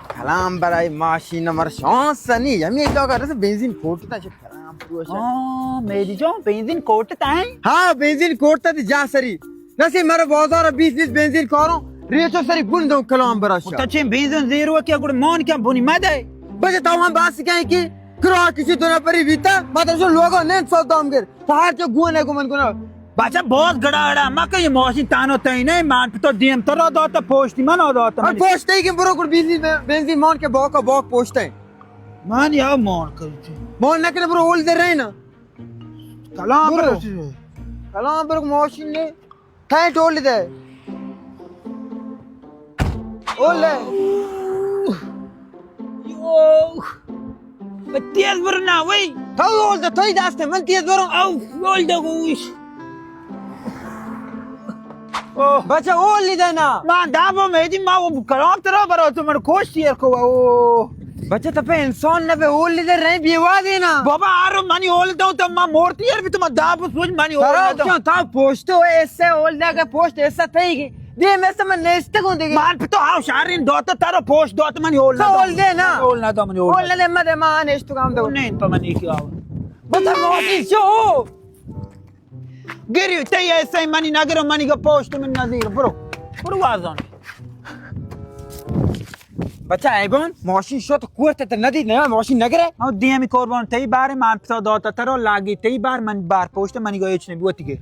کلام برای ماشین مر شانس نی، ہمیں جاگہ رس بنزین کوٹ تا چھ کلام پروش۔ ہاں، میری جان، بنزین کوٹ تا ہے؟ ہاں، بنزین کوٹ تا جا سری۔ نسی مرا بازار بیست لیتر بنزین کاروں، ریچو سری گندوں کلام برا شا۔ تا چین بنزین زیرو کیا گڑ مان کیا بنی مدے۔ بجے تو ہم باس کہیں کہ کرا کسی دو نفری بیتا، مطلب جو لوگوں نے سو دام گر۔ تو ہر جو گونے کو من گنا۔ بچہ بہت گڑا گڑا، ما کہ یہ ماشین تانو تئی نہیں، مان پہ تو دیم تو را داتا پوشتی، من آ داتا اور منی۔ پوشتے ہی کہ برو گڑ بنزین، بنزین مان کے باک باک پوشتے۔ مان یا مان کر۔ مان نہ کرے برو اول دے رہے نا۔ کلام برو۔ برو۔ کلام برو ماشین نے۔ تھیں ٹول دے۔ اول دے۔ یو۔ تیز برو نا، وئی۔ تو اول دے، تو ہی داستے، من تیز برو۔ او، اول دے گوش۔ اوہ۔ بچہ، اول لی دے نا۔ ما دابو میدی، ما وہ کلام ترا برو، تو من کوش تیر کو، او۔ بچہ، تپے انسان نہ بے، اول لی دے رہے، بیوا دینا۔ بابا، آرو منی اول دو، تو ما مورتی یار بھی تو ما دابو سوچ منی اول ترا دو۔ کیوں، تا پوچھتے ہو، ایسے اول دے کے پوچھتے، ایسا تھے ہی۔ دے میں سے من نیست کو دے۔ مان پہ تو آو شارین دوتا ترا پوش دوتا منی اول تو نہ دو۔ اول دے نا۔ اول نہ دو منی اول۔ اول دے مدے مان اشتو کام دو۔ نہیں تو منی کی آو۔ بتا موتی شو۔ گری تے ایسے منی نگر منی گا پوشت من نظیر برو۔ برو وازان۔ بچہ ایبان ماشین شو تو کوت تے ندی نہ ماشین نگرے۔ او دیمی قربان تئی بارے مان پتا دوتا ترا لاگی تئی بار من بار پوشت منی گا ہچ نبی وتی گر۔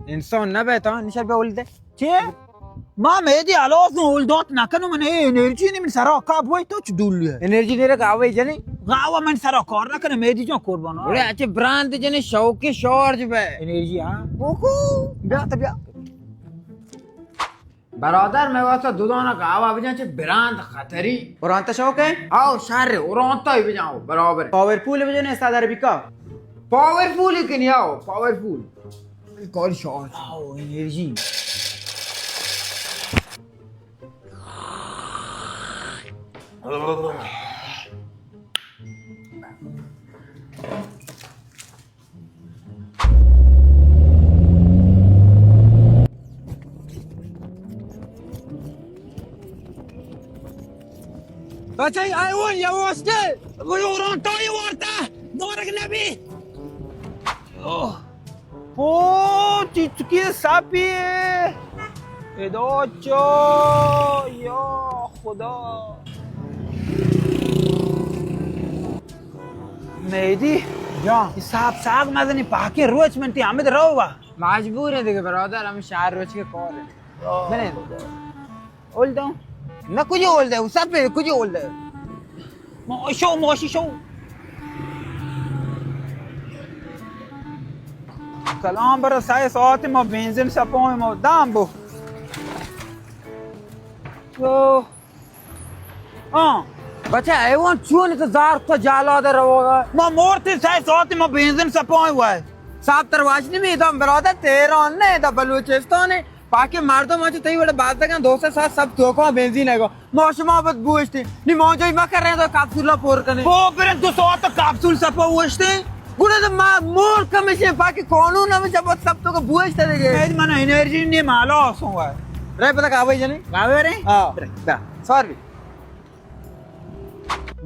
انسان نہ بیتا نشر بے اول دے۔ چے؟ ما میدی آلوز نو اول دوت نکنو من اے انرژی نی من سرا کا بوئی تو چ ڈولی ہے۔ انرژی نی رکھ آوے جنے۔ گاوا من سرا کار نکنو میدی جان قربان۔ بڑے اچھے براند جنے شوق شارج بے۔ انرژی ہاں۔ اوکو۔ بیا تو بیا۔ برادر میں واسطہ دو دانا گاوا بجان چے براند خطری۔ اورانتا شوق ہے؟ آو شر اورانتا ہی بجان برابر۔ پاور پول بجنے استاد عربی کا۔ پاور پول ہی کنی آو پاور پول۔ کال شارٹ۔ آو، انرژی۔ بچہ، آئی اون یا واسطے، وہ اورانتا ہی وارتا، مورگ نبی۔ اوہ۔ او چچکی ساپی۔ ادا چا یا خدا۔ میدی۔ جان۔ یہ ساپ ساگ مزنی پاکیں روچ من تی ہمیں رو با۔ مجبور ہے دیگه برادر، ہم شہر روچ کے کار ہے۔ بنے۔ اول داں۔ نہ کجا اول دے، سب پہ کجا اول دے۔ ما شو، ما شو۔ کلام برا سائے ساعت ما بنزین سپاں ما دام بو۔ تو۔ ہاں۔ بچہ ایوان چون تو زار تو جالا در روگا۔ ما مورتی سائے ساعت ما بنزین سپاں ہوا ہے۔ صاحب ترواش نہیں میں دام برادر تہران نہیں دا بلوچستان ہے۔ پاکیں مردم انچو تئی وڑ بازگاں دو سئے ساعت سب توکا بنزین ہے گو۔ ما شما بد بوشتے۔ نی موجی ما کر رہے تو کپسولا پر کنے۔ وہ پھر دو ساعت تو کپسول سپا بوشتے۔ گڑا تو ما مول کمیشن پاکی قانون ہم جب سب تو کو بوشتے دے گے۔ من انرژی نے مالا آسوں ہے۔ رہے پتہ کاوے جنے؟ کاوے رہے؟ ہاں۔ سوار بھی۔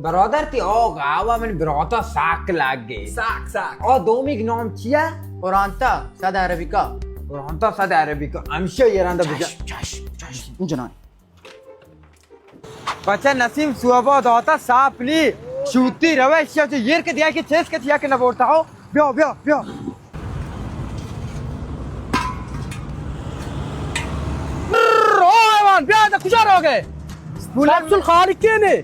برادر تی او گاوا من براتا ساک لگ گئے۔ ساک، ساک۔ او دومی نام چیا؟ اورانتا، سد عربیکا۔ اورانتا، سد عربیکا۔ ہمشہ یہ رندا بجا۔ چشم، چشم، چشم۔ جنان۔ بچہ نسیم صوبہ داتا ساپ لی۔ شوتی روے شیا جو یر کے دیا کہ چیز کے تیا کہ نہ بولتا ہو۔ بیا، بیا، بیا۔ او حیوان، بیا، ادا کجا رو گئے؟ کپسول خالی کینے؟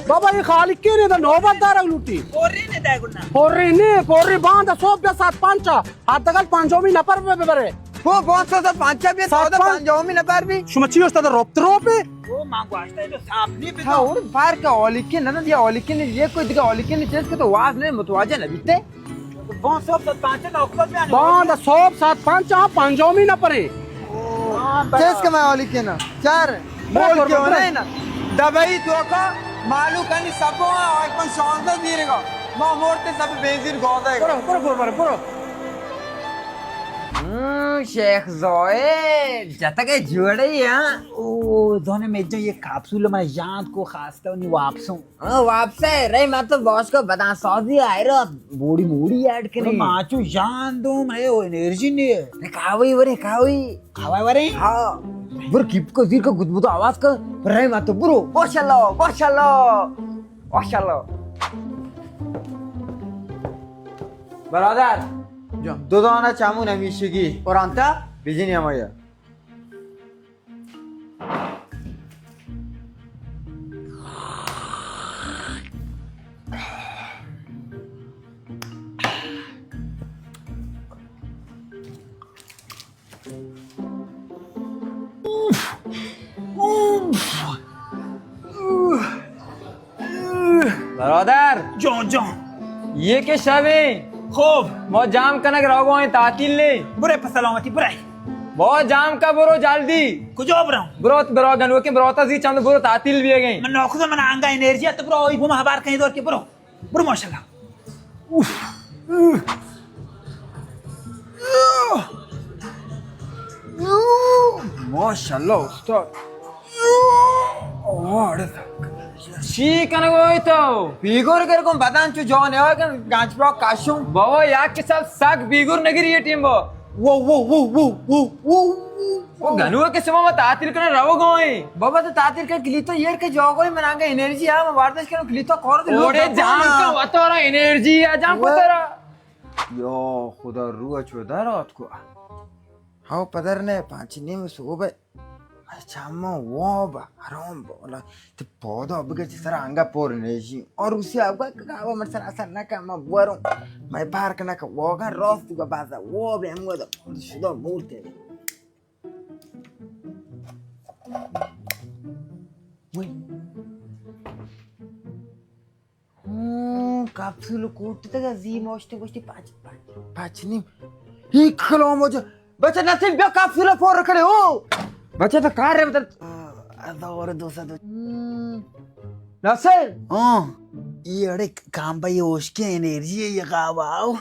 بابا، یہ خالی کینے؟ دا نوبت دارگ لوٹی۔ پوری نے دے گنا۔ پوری نے، پوری باند صبح بیا ساعت پانچ۔ حداقل پنجمی نفر بہ ببرے۔ وہ پانچ سو سے پانچ بیا، ساعت سودا پانچ۔ پنجمی نفر بھی۔ شما چی استاد روپت روپے؟ وہ مانگو آشتا ہے جو صاف نہیں پتا۔ ہاں، اور بار کا اولیکن نہ دیا، اولیکن یہ کوئی دگہ اولیکن چیز کے تو واز نہیں متوجہ نہ بیتے۔ بون صبح ساعت پانچ نوکبت بیان۔ بان صبح ساعت پانچ، ہاں، پنجمی نفرے۔ چیز کے میں اولیکن چار۔ مول کے ہونے نا۔ دبئی تو کا مالو کنی سب ہو، آئی فون شانزدہ دیرے گا۔ ما مورتے سب بنزین گوزے گا۔ برو، برو، برو، برو، برو۔ ہوں، شیخ زوئے، جتگ ءَ جوڑے ہاں۔ او، زانے میں جو یہ کیپسول من یاد کو خاصتا نی واپسوں۔ ہاں، واپس ہے، رہی میں تو باش کو بدان سازی آئے رو، بوڑی موڑی ایڈ کرے۔ ماچو جان دو، میں وہ انرژی نہیں ہے۔ کاوی ورے، کاوی۔ کاوی ورے؟ ہاں۔ بر کیپ کو زیر کو گدبدو آواز کر، رہی میں تو برو، ماشاءاللہ، ماشاءاللہ، ماشاءاللہ۔ برادر، جان۔ دو دانہ چامون ہمیشگی۔ اور انت؟ بجنی ہمایا۔ برادر۔ جان، جان۔ یہ کہ شب ہیں۔ خوب۔ ما جام کنگ روگو ہیں تعطیل نے۔ برے پہ سلامتی، برے۔ ما جام کا برو جلدی۔ کجا برو؟ برو، برو گنوکیں برو تا زی چند برو تعطیل بھی گئے۔ من نوخذ من آنگا انرژی تو برو، اوئی بوم ہبار کہیں دور کے برو۔ برو ماشاءاللہ۔ اوف۔ ماشاءاللہ استاد۔ چی کنگو ای تو؟ بیگور گر کن بدن چو جان ہے کہ گانچ برا کاشوں۔ بابا یک سال سک بیگور نگری یہ ٹیم با۔ وہ، وہ، وہ۔ او گنو کہ شما ما تعطیل کنگ روگو ہیں۔ بابا تو تعطیل کن کلیتو ایر کے جاگو ہیں، من آنگا انرژی ہے، من ورزش کنوں کلیتو کور دے اوڑے جام کا وتارا انرژی ہے، جام کو ترا۔ یا خدا، روح چو در آت کو۔ ہاو پدر نے پانچ نیم صبح۔ اچھا، ما واب حرام بولا۔ تو پودا بگر چی سر آنگا پور نیشی۔ اور اسی آگا کہ گاوا من سر اثر نہ کر، ما بوروں۔ میں پارک نہ کر، واگا راست کو بازا۔ واب ہم گدا شدا مورتے۔ وای۔ ہوں، کپسول کوٹ تک زی موشتے گوشتی پاچ، پاچ، پاچ نیم۔ ہی کلام ہو جا۔ بچہ نسیم بیا کپسول پور کرے ہو۔ بچہ تو کار ہے بدل۔ ہزار دو سد۔ نسیم۔ ہاں۔ یہ اڑے کام بھائی ہوش کے انرژی ہے یہ گاوا آؤ۔